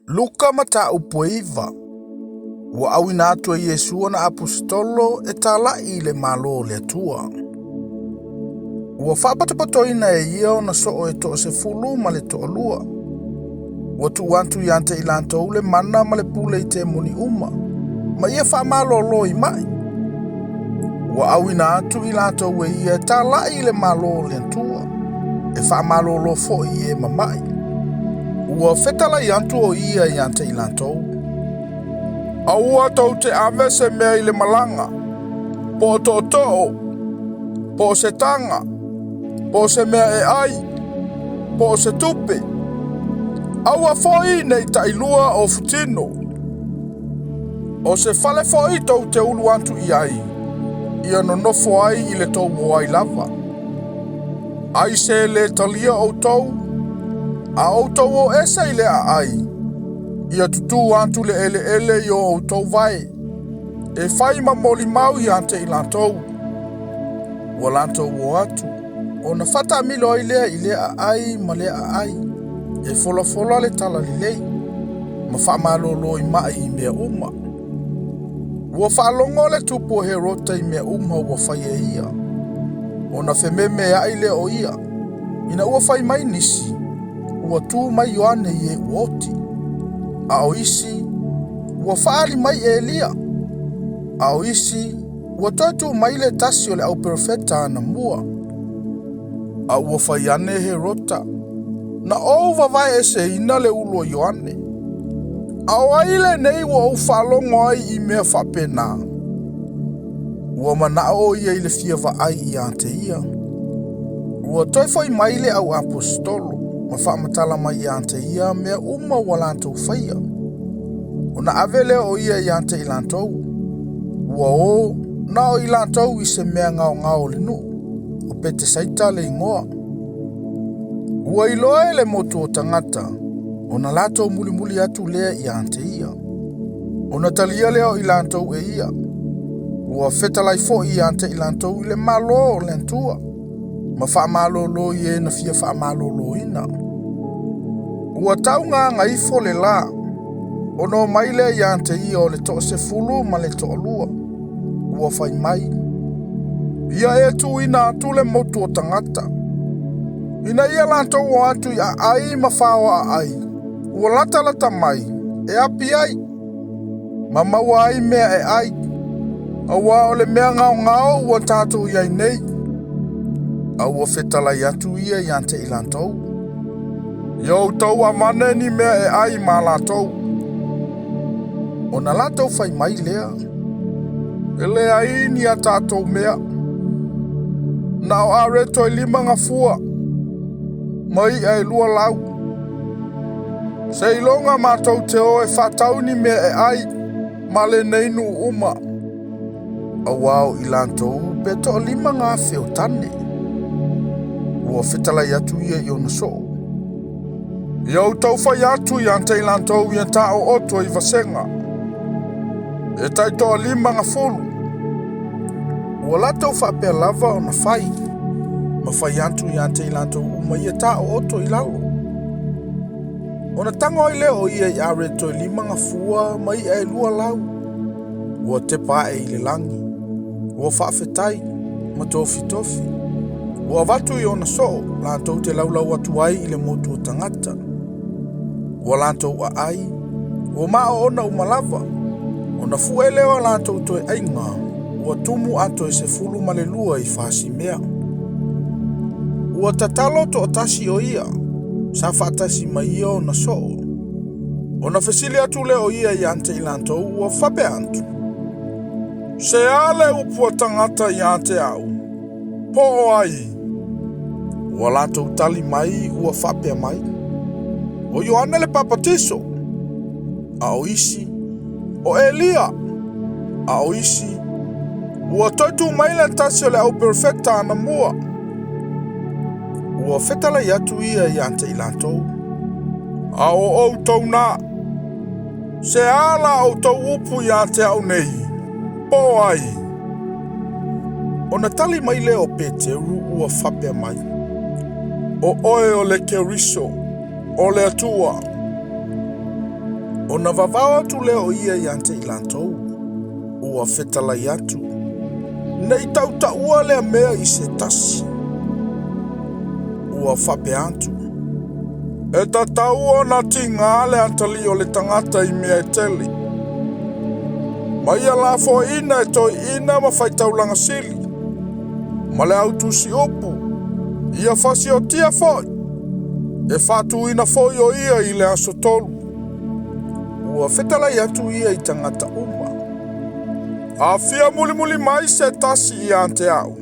Luka mataupu e 9. Ua auina atu e Iesu ona aposetolo e tala'i i le Malo o le Atua. Ua faapatopatoina e ia ona soo e toasefulu ma le toalua. Ua tuu atu ia te i latou le mana ma le pule i temoni uma, ma ia faamalōlō i ma'i. Ua auina atu i latou e ia e tala'i i le Malo o le Atua, e faamalōlō foi i e mama'i. Ua fetalai atu o ia ia te i latou. Aua tou te ave se mea i le malaga, po o tootoo, po o se taga, po o se mea e ai, po o se tupe. Aua foi nei tailua o futino. O se fale foi tou te ulu atu i ai, ia nonofo ai i le tou o ai lava. Ai se le talia outou, a outou o ese i le aai, ia tutū atu le eleele i o outou vae, e fai ma molimau ia te i latou. Ua latou o atu, ona faatamilo ai lea i lea aai ma lea aai, e folafola le talalelei, ma faamalōlō i ma'i i mea uma. Ua faalogo le tupu o Herota i mea uma ua fai e ia. Ona fememea'i lea o ia, ina ua fai mai nisi, ua tu mai Ioane i e ua oti. A o isi, ua faaali mai Elia. A o isi, ua toe tu mai le tasi o le auperofeta anamua. A ua fai ane Herota, na ou vavaeeseina le ulu o Ioane. A o ai lenei ua ou faalogo ai i mea faapena? Ua manao o ia i le fia vaai ia te ia. Ua toe foi mai le au aposetolo ma faamatala mai ia te ia mea uma ua latou faia. Ona ave lea o ia ia te i latou. Ua o na o i latou i se mea gaogao o le nuu, o Petesaita le igoa. Ua iloa e le motu o tagata, ona latou mulimuli atu lea ia te ia. Ona talia lea o i latou e ia. Ua fetalai foi ia te i latou i le Malo o le Atua, ma faamalōlō i e na fia faamalōlōina. Ua taugāgaifo le lā, ona o mai lea ia te ia o le toasefulu ma le toalua. Ua fai mai, ia e tuuina atu le motu o tagata, ina ia latou o atu i aai ma faoa aai, ua latalata mai, e api ai, ma maua ai mea e ai, auā o le mea gaogao ua tatou i ai nei. A ua fetalai atu ia ia te i latou. Ia outou avane ni mea e ai ma latou. Ona latou fai mai lea, e leai ni a tatou mea. Na o areto e 5 gafua, ma i'a e 2 lau. Seiloga matou te o e faatau ni mea e ai, ma lenei nuu uma. Auā o i latou pe 5,000 o tane. Ua fetalai atu ia i ona soo. Ia outou fai atu ia te i latou ia taooto i vasega. E tai 50. Ua latou faapea lava ona fai, ma fai atu ia te i latou uma ia taooto i lalo. Ona tago ai lea o ia i areto e 5 gafua ma i'a e 2 lau. Ua tepa ae i le lagi. Ua faafetai ma tofitofi. Ua avatu i ona soo, latou te laulau atu ai i le motu o tagata. Ua latou aai, ua maoona uma lava. Ona fue lea o latou toe aiga, ua tumu ato e 12 i fasimea. Ua tatalo toatasi o ia, sa faatasi mai ia ona soo. Ona fesili atu lea o ia ia te i latou, ua faapea atu. Se a le upu a tagata ia te au, po o ai? Ua latou tali mai, ua faapea mai. O Ioane le Papatiso, a o isi, o Elia, a o isi, ua toe tu mai le tasi o le auperofeta anamua. Ua fetalai atu ia ia te i latou. A o outou nā, se a la outou upu ia te au nei, po o ai? Ona tali mai lea o Peteru ua faapea mai. O oe o le Keriso, o le Atua. Ona vavao atu lea o ia ia te i latou, ua fetalai atu, Ne i tautaua lea mea i se tasi. Ua faapea atu, E tatau ona tiga le atalii o le tagata i mea e tele, ma ia lafoaiina e toeaiina ma faitaulaga sili, ma le au tusiupu, ia fasiotia foi, e faatuina foi o ia i le aso tolu. Ua fetalai atu ia i tagata uma. A fia mulimuli mai se tasi ia te au,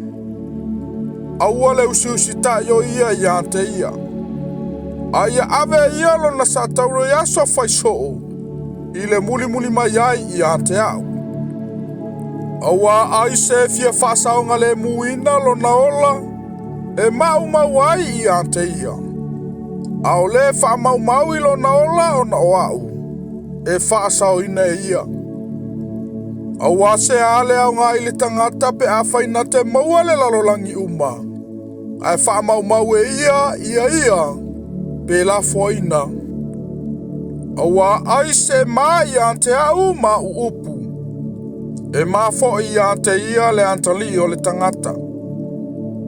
aua le usiusitaʻi o ia ia te ia, a ia ave e ia lona saatauro i aso faisoo i le mulimuli mai ai ia te au. Auā ai se fia faasaogalemuina lona ola e maumau ai ia te ia, a o le faamaumau i lona ola ona o au, e faasaoina e ia. Auā se a le aoga i le tagata pe afai na te maua le lalolagi uma, ae faamaumau e ia ia ia pe lafoaiina. Auā ai se ma ia te au ma au upu, e ma foi ia te ia le atalii o le tagata.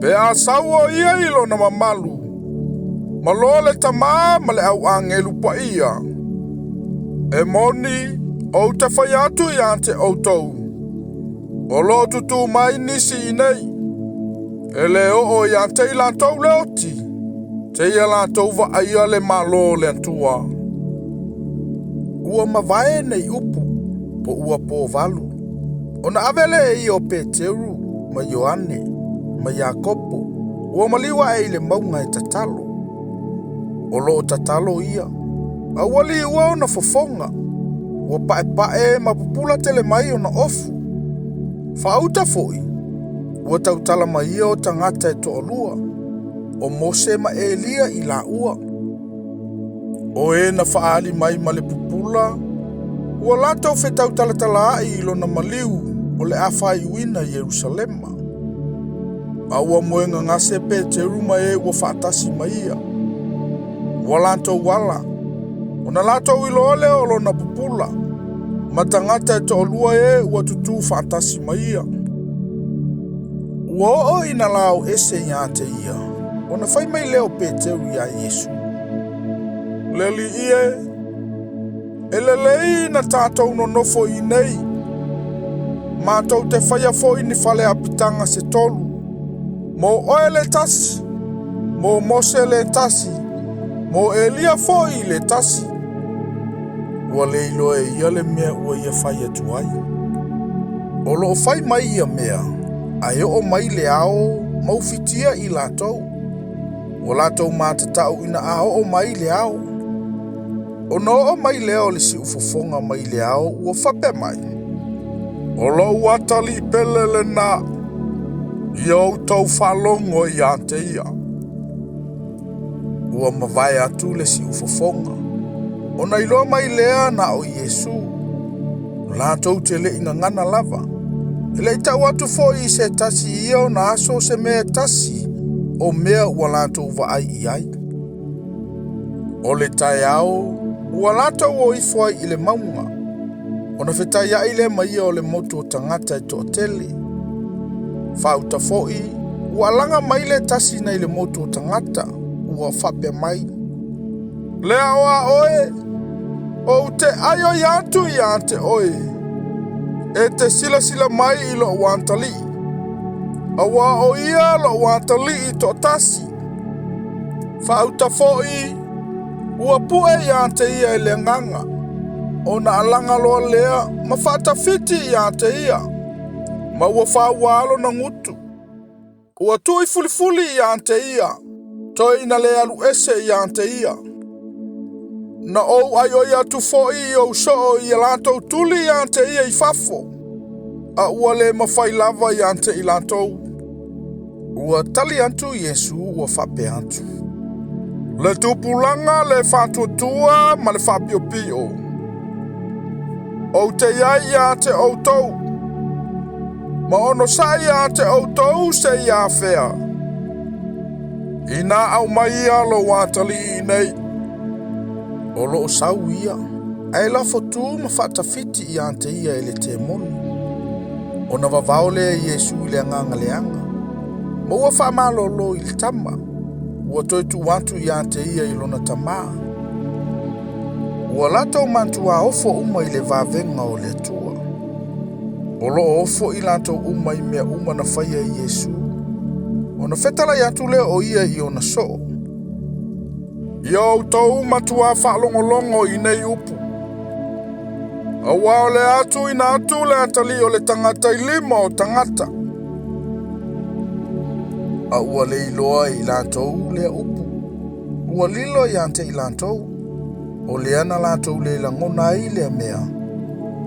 Pe a sau o ia i lona mamalu, ma loa le Tama ma le au agelu paia. E moni, ou te fai atu ia te outou, o lo o tutū mai nisi i nei, e le oo ia te i latou le oti, seia latou vaaia le Malo o le Atua. Ua mavae nei upu, po ua povalu, ona ave lea e ia o Peteru ma Ioane ma Iakopo, ua maliu ae i le mauga e tatalo. O lo o tatalo ia, a ua liua ona fofoga, ua paepae ma pupula tele mai ona ofu. Faauta foi, ua tautala mai ia o tagata e toalua, o Mose ma Elia i laua. O e na faaali mai ma le pupula, ua latou fetautalatalaai i lona maliu o le a faaiuina i Ierusalema. A ua moegagase Peteru ma e ua faatasi ma ia. Ua latou ala, ona latou iloa lea o lona pupula, ma tagata e toalua e ua tutū faatasi ma ia. Ua oo ina lao ese ia te ia, ona fai mai lea o Peteru iā Iesu, Le Alii e, e lelei na tatou nonofo i nei, matou te faia foi ni fale apitaga se tolu, mo oe le tasi, mo Mose le tasi, mo Elia foi le tasi. Ua le iloa e ia le mea ua ia fai atu ai. O lo o fai mai ia mea, ae oo mai le ao ma ufitia i latou. Ua latou matatau ina a oo mai le ao. Ona oo mai lea o le siufofoga mai le ao ua faapea mai, O lou atalii pele lena, ia outou faalogo ia te ia. Ua mavae atu le siufofoga, ona iloa mai lea na o Iesu. Latou te le i gagana lava, e le i tau atu foi i se tasi i ia ona aso se mea e tasi o mea ua latou vaai i ai. O le taeao ua latou o ifo ai i le mauga, ona fetaiai lea ma ia o le motu o tagata e toatele. Faauta foi, ua alaga mai le tasi nai le motu o tagata, ua faapea mai, Lea o a oe, ou te aioi atu ia te oe, e te silasila mai i lou atalii, auā o ia lou atalii toatasi. Faauta foi, ua pue ia te ia e le agaga, ona alaga loa lea ma faatafiti ia te ia, ma ua fauā lona gutu. Ua tuuifulifuli ia te ia, toe ina le alu ese ia te ia. Na ou aioi atu foi i ou soo ia latou tuli ia te ia i fafo, a ua le mafai lava ia te i latou. Ua tali atu Iesu ua faapea atu, Le tupulaga le faatuatua ma le faapiopio, ou te i ai ia te outou, ma onosai ia te outou seia afea. Inā aumaia lou atalii i nei. O lo o sau ia, Ae lafo tu ma faatafiti ia te ia e le temoni. Ona vavao lea e Iesu i le agaga leaga, ma ua faamalolo i le tama, ua toe tuu atu ia te ia i lona tamā. Ua latou matuā ofo uma i le vavega o le Atua. O lo o ofo i latou uma i mea uma na faia e Iesu. Ona fetalai atu lea o ia i ona soo. Ia outou matuā faalogologo i nei upu. Auā o le a tuuina atu le atalii o le tagata i lima o tagata. A ua le iloa e i latou lea upu, ua lilo ia te i latou, o lea na latou le lagona ai lea mea,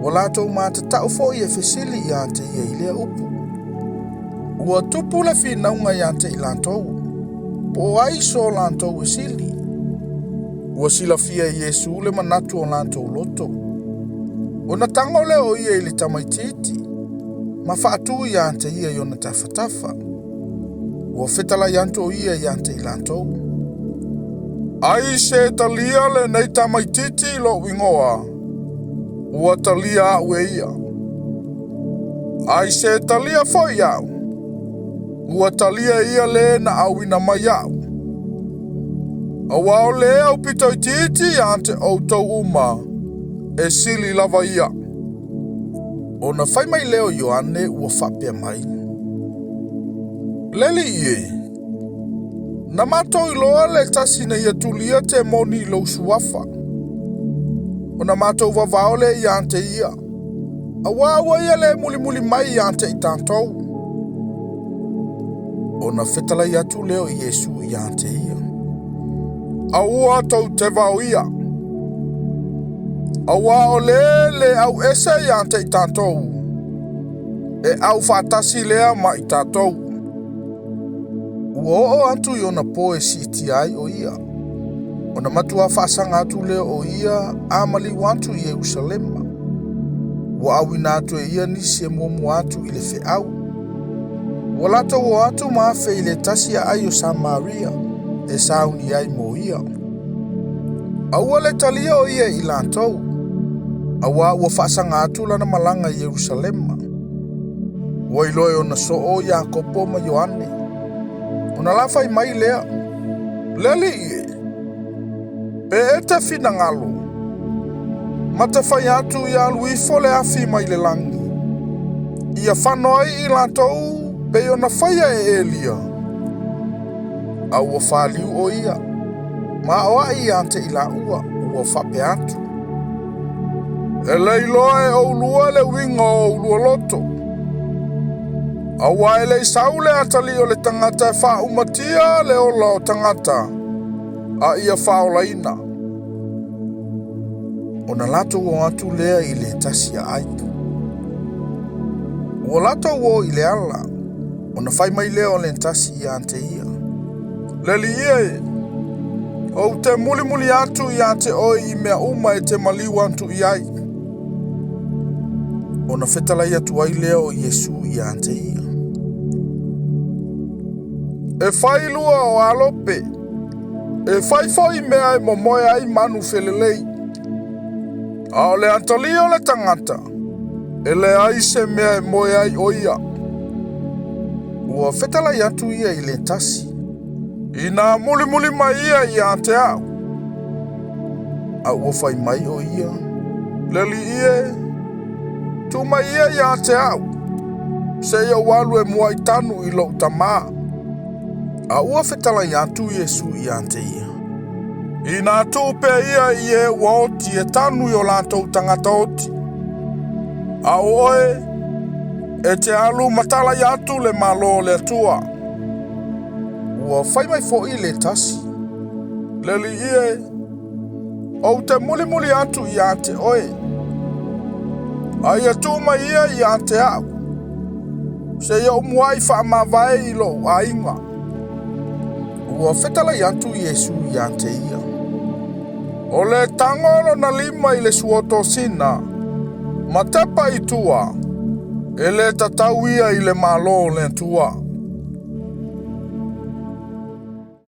ua latou matatau foi e fesili ia te ia i lea upu. Ua tupu le finauga ia te i latou, po o ai so latou e sili. Ua silafia e Iesu le manatu o latou loto. Ona tago lea o ia i le tamaitiiti, ma faatu ia te ia i ona tafatafa. Ua fetalai atu o ia ia te i latou. Ai se talia lenei tamaitiiti i lou igoa, ua talia au e ia. Ai se talia foi au, ua talia e ia le na auina mai au. Auā o le aupito itiiti ia te outou uma, e sili lava ia. Ona fai mai lea o Ioane ua faapea mai, Le Alii e, na matou iloa le tasi na ia tulia temoni i lou suafa. Ona matou vavao lea ia te ia, auā ua ia le mulimuli mai ia te i tatou. Ona fetalai atu lea o Iesu ia te ia, Aua tou te vao ia, auā o le le auese ia te i tatou, e aufaatasi lea ma i tatou. Ua oo atu i ona po e siitia ai o ia, ona matuā faasaga atu lea o ia a maliu atu i Ierusalema. Ua auina atu e ia nisi e muamua atu i le feau. Ua latou o atu ma afe i le tasi aai o Samaria e sauni ai mo ia. A ua le talia o ia i latou, auā ua faasaga atu lana malaga i Ierusalema. Ua iloa e ona soo o Iakopo ma Ioane. Ona la fai mai lea, Le Alii e, pe e te finagalo, ma te fai atu ia alu ifo le afi mai le lagi, ia fano ai i latou pei ona faia e Elia. A ua faliu o ia, ma aoai ia te i laua, ua faapea atu, E le iloa e oulua le uiga o oulua loto. Auā e le i sau le atalii o le tagata e faaumatia le ola o tagata, a ia faaolaina. Ona latou o atu lea i le tasi aai. Ua latou o i le ala, ona fai mai lea o le tasi ia te ia, Le Alii e, ou te mulimuli atu ia te oe i mea uma e te maliu atu i ai. Ona fetalai atu ai lea o Iesu ia te ia, E fai lua o alope, e fai foi mea e momoe ai manu felelei. A o le atalii o le tagata, e leai se mea e moe ai o ia. Ua fetalai atu ia i le tasi, Inā mulimuli mai ia ia te au. A ua fai mai o ia, Le Alii e, tuu mai ia ia te au, seia ou alu e muai tanu i lou tamā. A ua fetalai atu Iesu ia te ia, Inā tuu pea ia i e ua oti e tanu i o latou tagata oti, a o oe, e te alu ma talai atu le Malo o le Atua. Ua fai mai foi le tasi, Le Alii e, ou te mulimuli atu ia te oe, a ia tuu mai ia ia te au, seia ou muai faamavae i lou aiga. Ua fetalai atu Iesu ia te ia, O le tago lona lima i le suotosina, ma tepa i tua, e le tatau ia i le Malo o le Atua.